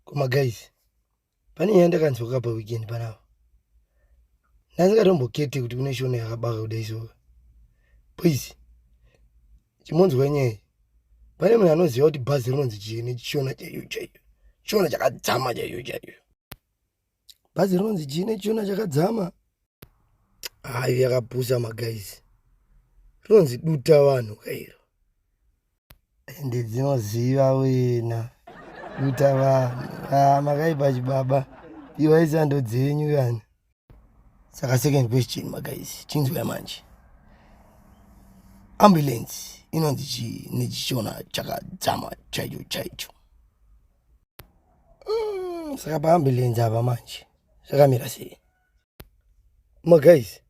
Koma guys, pane nyaya ndakanzwa kapa weekend panapa. Ndasingatombokete kuti kune shona yakabaka kudai so. Boys, chimonzwa nyaya iyi. Pane munhu anoziva kuti bhazi rinonzi chii nechishona chaicho chaicho. Shona chakadzama chaicho chaicho. Bhazi rinonzi chii nechishona chakadzama? Hayi yakapusa maguys. Rinonzi duta vanhu kairo. Ende dzinoziva wena. Duta vanhu. Ah, makaipa chibaba. Iwai sando dzenyu kani. Saka second question maguys, chinzwai manje. Ambulance inonzi chii nechishona chakadzama chaicho chaicho. Saka paambulance apa manje zvakamira sei? Maguys,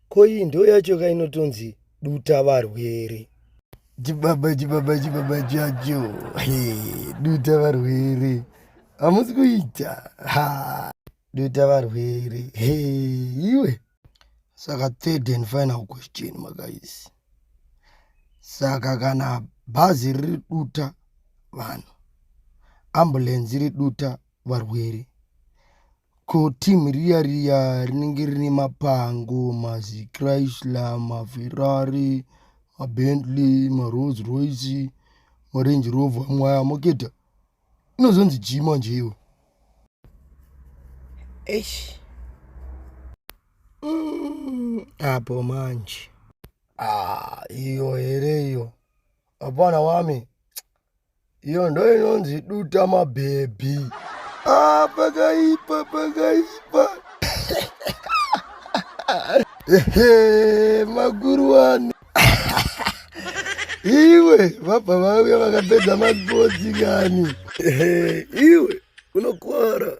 ko iyi ndo yacho ka inotonzi duta varwere. Chibaba chibaba chibaba chacho. Hey, duta varwere. Hamusi kuita. Ha. Duta varwere. Hey, iwe. Saka third and final question maguys. Saka kana bhazi riri duta vanhu, ambulance iri duta varwere, ko team riya riya rinenge rine mapango, maziChrysler, maFerrari, maBentley, maRolls Royce, maRange Rover, amwe aya maketa inozonzi chii manje iwe? Eish. Apo manje. Ah, iyo here iyo. Hapana wami. Iyo ndo inonzi duta mabhebhi. Ah, pakaipa pakaipa. Ehe, makuruwani. Iwe vabva vauya vakapedza maspotsi kani. Ehe, iwe unokwara.